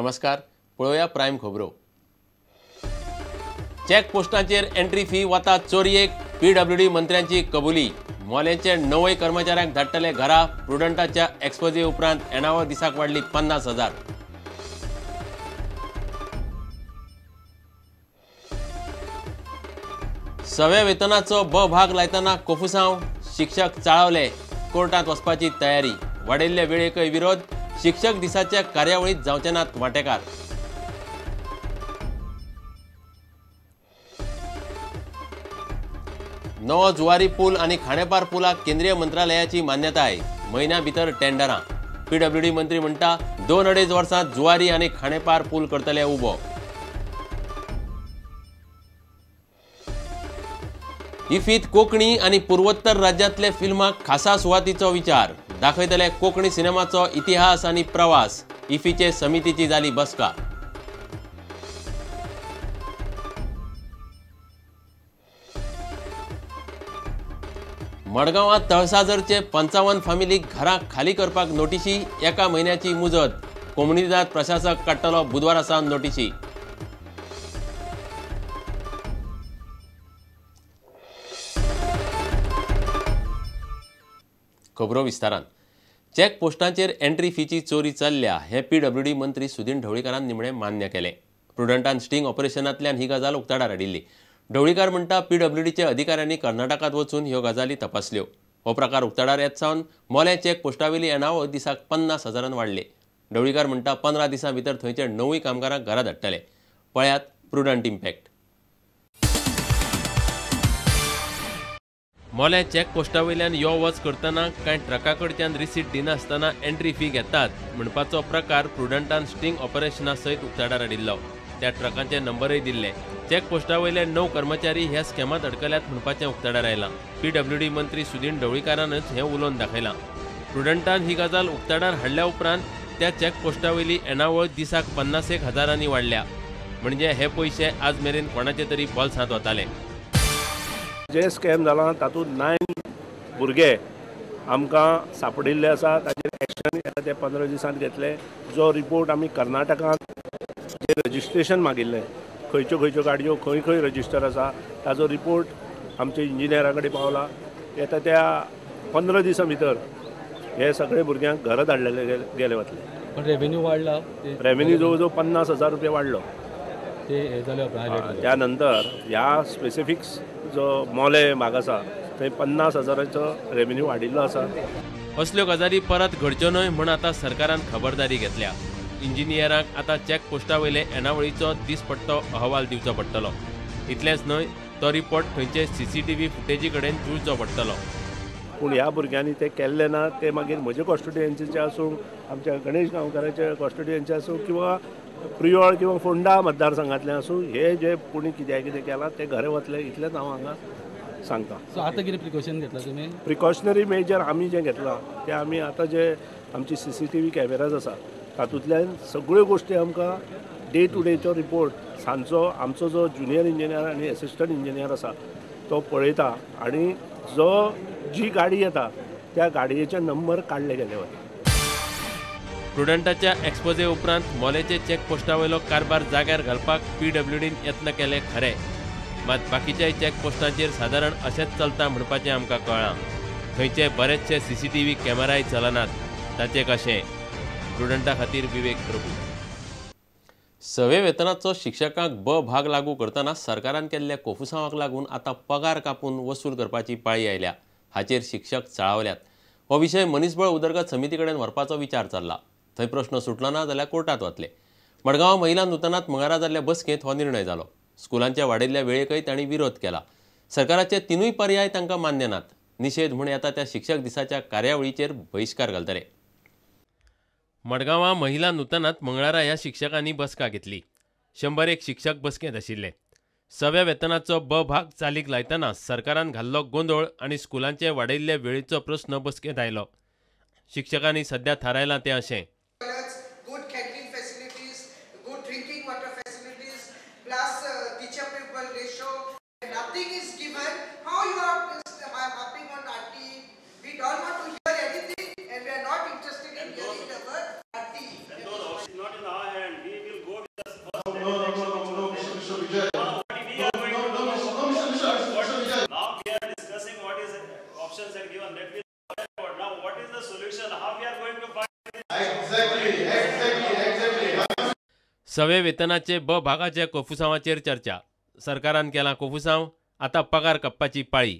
नमस्कार, पळोवया प्रायम खबरो. चॅक पोस्टांचेर एंट्री फी वता चोरयेक, पीडब्ल्यूडी मंत्र्यांची कबुली. मोलेंचे 9 कर्मचाऱ्यांक धाडटले घरा. प्रुडंटाच्या एक्सपोजे उपरांत येणावळ दिसाक वाडली 50,000. सव्या वेतनाचो ब भाग लायतना कोफुसांव, शिक्षक चाळवले, कोर्टांत वचपाची तयारी. वाडयल्ल्या वेळेकय विरोध, शिक्षक दिसाच्या कार्यावळींत जावचे नात वांटेकार. नवो जुवारी पूल आनी खांडेपार पुलाक केंद्रीय मंत्रालयाची मान्यताय, म्हयन्या भितर टेंडरां. पीडब्ल्यूडी मंत्री म्हणटा 2-2.5 वर्सांत जुवारी आनी खांडेपार पूल करतले उबो. इफीत कोंकणी आनी पुर्वोत्तर राज्यांतले फिल्माक खासा सुवातीचो विचार, दाखयतले कोंकणी सिनेमाचो इतिहास आनी प्रवास. इफीचे समितीची जाली बसका. मडगांवां तळसाजरचे 55 फामिलीक घरां खाली करपाक नोटिशी, 1 म्हयन्याची मुजत. कोमुनिदाद प्रशासक काडटलो बुधवारा सावन नोटिशी. खबरो विस्तारान. चॅक पोस्टांचेर एंट्री फीची चोरी चल्ल्या हें पीडब्ल्यूडी मंत्री सुदिन ढवळीकारान निमणें मान्य केलें. प्रुडंटान स्टिंग ऑपरेशनांतल्यान ही गजाल उक्ताडार हाडिल्ली. ढवळीकार म्हणटा पीडब्ल्यूडीचे अधिकाऱ्यांनी कर्नाटकांत वचून ह्यो गजाली तपासल्यो. हो प्रकार उक्ताडार येत सावन मोलें चॅक पोस्टावेली येणावळ दिसाक 50,000 वाडली. ढवळीकार म्हणटा 15 दिसां भितर थंयचे 9 कामगारांक घरा धाडटले. पळयात प्रुडंट इम्पॅक्ट. मोलें चॅक पोस्टा वयल्यान यो वच करतना कांय ट्रका कडच्यान रिसीट दिनासतना एंट्री फी घेतात म्हणपाचो प्रकार प्रुडंटान स्टिंग ऑपरेशना सयत उक्ताडार हाडिल्लो. त्या ट्रकांचे नंबरय दिल्ले. चॅक पोस्टा वयले 9 कर्मचारी ह्या स्कॅमांत अडकल्यात म्हणपाचें उक्ताडार आयलां. पीडब्ल्यूडी मंत्री सुदिन ढवळीकारानच हें उलोवन दाखयलां. प्रुडंटान ही गजाल उक्ताडार हाडल्या उपरांत त्या चॅक पोस्टा वयली येणावळ दिसाक 50,000 वाडल्या. म्हणजे हे पयशे आज मेरेन कोणाचे तरी बोल्सांत वताले. जे स्कॅम जाला तातूंत 9 भुरगे आमकां सापडिल्ले आसा. ताजेर एक्शन येता ते 15 दिसांत घेतले. जो रिपोर्ट आमी कर्नाटकांत जे रजिस्ट्रेशन मागिल्लें, खंयच्यो खंयच्यो गाडयो खंय खंय रजिस्टर आसा ताजो रिपोर्ट आमच्या इंजिनियरा कडेन पावला. येता त्या 15 दिसां भितर हे सगळे भुरग्यांक घरा धाडलेले गेले वतले. पण रेवेन्यू वाडला, रेवेन्यू जवळ जवळ 50,000 रुपया वाडलो. त्या नंतर ह्या स्पेसिफिक्स जो मोले भाग आसा थंय 50,000चो रेवेन्यू वाडिल्लो आसा. असल्यो गजाली परत घडच्यो न्हय म्हूण आतां सरकारान खबरदारी घेतल्या. इंजिनियरांक आतां चॅक पोस्टा वयले येणावळीचो दिसपट्टो अहवाल दिवचो पडटलो. इतलेंच न्हय, तो रिपोर्ट थंयचे सीसीटीव्ही फुटेजी कडेन जुळचो पडटलो. पूण ह्या भुरग्यांनी ते केल्ले ना, ते मागीर म्हजे कॉन्स्टिट्युएन्सीचे आसूं, आमच्या गणेश गांवकाराचे कॉन्स्टिट्युएन्सी आसूं किंवा प्रियोळ किंवा फोंडा मतदारसंघातले आसूं, हे जे कोणी कित्याक कितें केलां ते घरा वतले इतलेंच हांव हांगा सांगता. सो आतां कितें प्रिकॉशन घेतला तुमी? प्रिकॉशनरी मेजर आमी जें घेतलां तें आमी आतां जे आमची सीसीटीव्ही कॅमेराज आसा तातूंतल्यान सगळ्यो गोश्टी आमकां डे टू डेचो रिपोर्ट सांजचो आमचो जो ज्युनियर इंजिनियर आनी एसिस्टंट इंजिनियर आसा तो पळयता आनी जो जी गाडी येता त्या गाडयेचे नंबर काडले गेले वता. प्रुडंटाच्या एक्सपोजे उपरांत मोलेचे चॅक पोस्टा वयलो कारभार जाग्यार घालपाक पीडब्ल्यूडीन यत्न केले खरे, मात बाकीच्याय चॅक पोस्टांचेर सादारण अशेंच चलता म्हणपाचें आमकां कळ्ळां. थंयचे बरेचशे सीसीटीव्ही कॅमेराय चलनात, ताचें कशें? प्रुडंटा खातीर विवेक प्रभू. सवे वेतनाचो शिक्षकांक ब भाग लागू करतना सरकारान केल्ल्या कोफुसांवाक लागून आतां पगार कापून वसूल करपाची पाळी आयल्या. हाचेर शिक्षक चाळवल्यात. हो विशय मनीसबळ उदरगत समिती कडेन व्हरपाचो विचार चल्ला. थंय प्रश्न सुटलो ना जाल्यार कोर्टांत वतले. मडगांव महिला नूतनांत मंगळारा जाल्ल्या बसकेंत हो निर्णय जालो. स्कुलांच्या वाडयल्ल्या वेळेकय तांणी विरोध केला. सरकाराचे 3 पर्याय तांकां मान्य नात. निशेध म्हूण येता त्या शिक्षक दिसाच्या कार्यावळीचेर बहिश्कार घालतले. मडगांवां महिला नूतनांत मंगळारा ह्या शिक्षकांनी बसका घेतली. 101 शिक्षक बसकेंत आशिल्ले. सव्या वेतनाचो ब भाग चालीक लायतना सरकारान घाल्लो गोंदळ आनी स्कुलांचे वाडयल्ले वेळेचो प्रस्न बसकेंत आयलो. शिक्षकांनी सद्या थारायलां तें अशें, not in our hand. Let me now what is the solution? How we are going to find? Exactly, exactly, exactly. सवे वेतनाचे ब भागाचे कोफुसांवाचेर चर्चा. सरकारान केला कोफुसांव, आतां पगार कापपाची पाळी.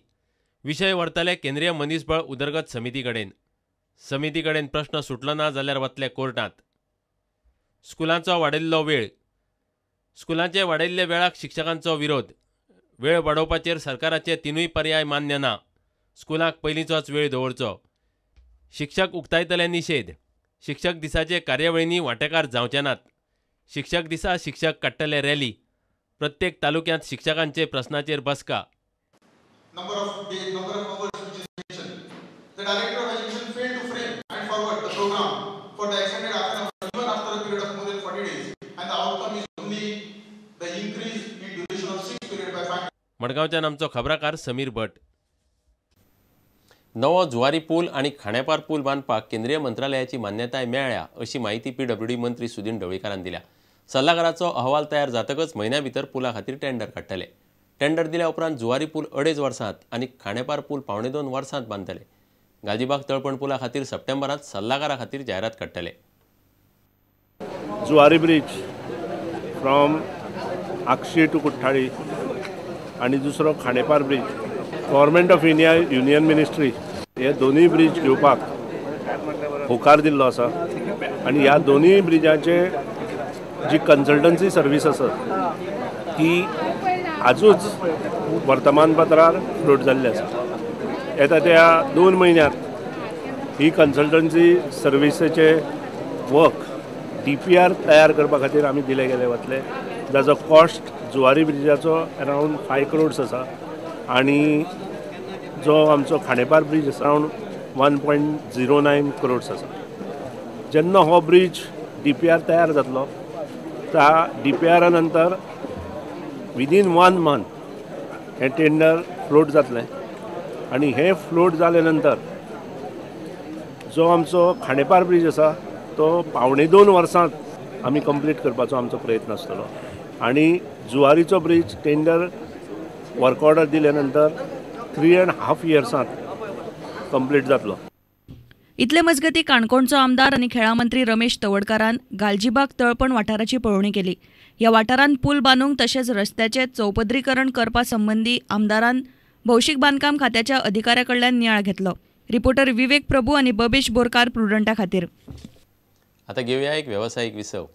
विशय व्हरतले केंद्रीय मनीसबळ उदरगत समिती कडेन. समिती कडेन प्रश्न सुटलो ना जाल्यार वतले कोर्टांत. स्कुलांचो वाडयल्लो वेळ. स्कुलांचे वाडयल्ले वेळाक शिक्षकांचो विरोध. वेळ वाडोवपाचेर सरकाराचे तिनूय पर्याय मान्य ना. स्कुलांक पयलींचोच वेळ दवरचो. शिक्षक उक्तायतले निशेध. शिक्षक दिसाचे कार्यावळींनी वांटेकार जावचे नात. शिक्षक दिसा शिक्षक काडटले रॅली. प्रत्येक तालुक्यांत शिक्षकांचे प्रस्नाचेर बसका. Number of days, number of hours which is mentioned. The Director of Education failed to frame and forward the program for the extended half an hour even after a period of more than 40 days, and the outcome is only the increase in duration of 6 period by 5. मडगांवच्यान आमचो खबराकार समीर भट. नवो जुवारी पूल आनी खांडेपार पूल बांदपाक केंद्रीय मंत्रालयाची मान्यताय मेळ्ळ्या अशी माहिती पीडब्ल्यूडी मंत्री सुदिन ढवळीकारान दिल्या. सल्लागाराचो अहवाल तयार जातकच म्हयन्या भितर पुला खातीर टेंडर काडटले. टेंडर दिल्या उपरांत जुवारी पूल 2.5 वर्सांत आनी खांडेपार पूल 1.75 वर्सांत बांदतले. गालजीबाग तळपण पुला खातीर सप्टेंबरांत सल्लागारा खातीर जायरात काडटले. Zuari bridge from Akshi to Cortalim आनी दुसरो Khandepar bridge. Government of India union ministry हे दोनूय ब्रिज घेवपाक होकार दिल्लो आसा आनी ह्या दोनूय ब्रिजांचे जी कन्सल्टन्सी सर्वीस आसा ती आजूच वर्तमानपत्रार फ्लोट जाल्ली आसा. येता त्या 2 म्हयन्यांत ही कन्सल्टन्सी सर्विसेचे वर्क DPR तयार करपा खातीर आमी दिले गेले वतले, जाचो कॉस्ट जुवारी ब्रिजाचो अरावंड 5 crores आसा आनी जो आमचो खांडेपार ब्रीज आसा अरावंड 1.09 crores आसा. जेन्ना हो ब्रीज DPR तयार जातलो त्या DPR नंतर विदीन 1 मंथ हें टेंडर फ्लोट जातलें आनी हें फ्लोट जाले नंतर जो आमचो खांडेपार ब्रीज आसा तो 1.75 वर्सांत आमी कंप्लीट करपाचो आमचो प्रयत्न आसतलो आनी जुवारीचो ब्रीज टेंडर वर्क ऑर्डर दिले नंतर 3.5 इयर्सांत कंप्लीट जातलो. इतले मजगती काणकोणचो आमदार आनी खेळां मंत्री रमेश तवडकारान गालजीबाग तळपण वाठाराची पळोवणी केली. ह्या वाठारांत पूल बांदूंक तशेंच रस्त्याचें चौपदरीकरण करपा संबंदी आमदारान भौशीक बांदकाम खात्याच्या अधिकाऱ्या कडल्यान नियाळ घेतलो. रिपोर्टर विवेक प्रभू आनी बबेश बोरकार प्रुडंटा खातीर. आता घेवया एक वेवसायीक विसव.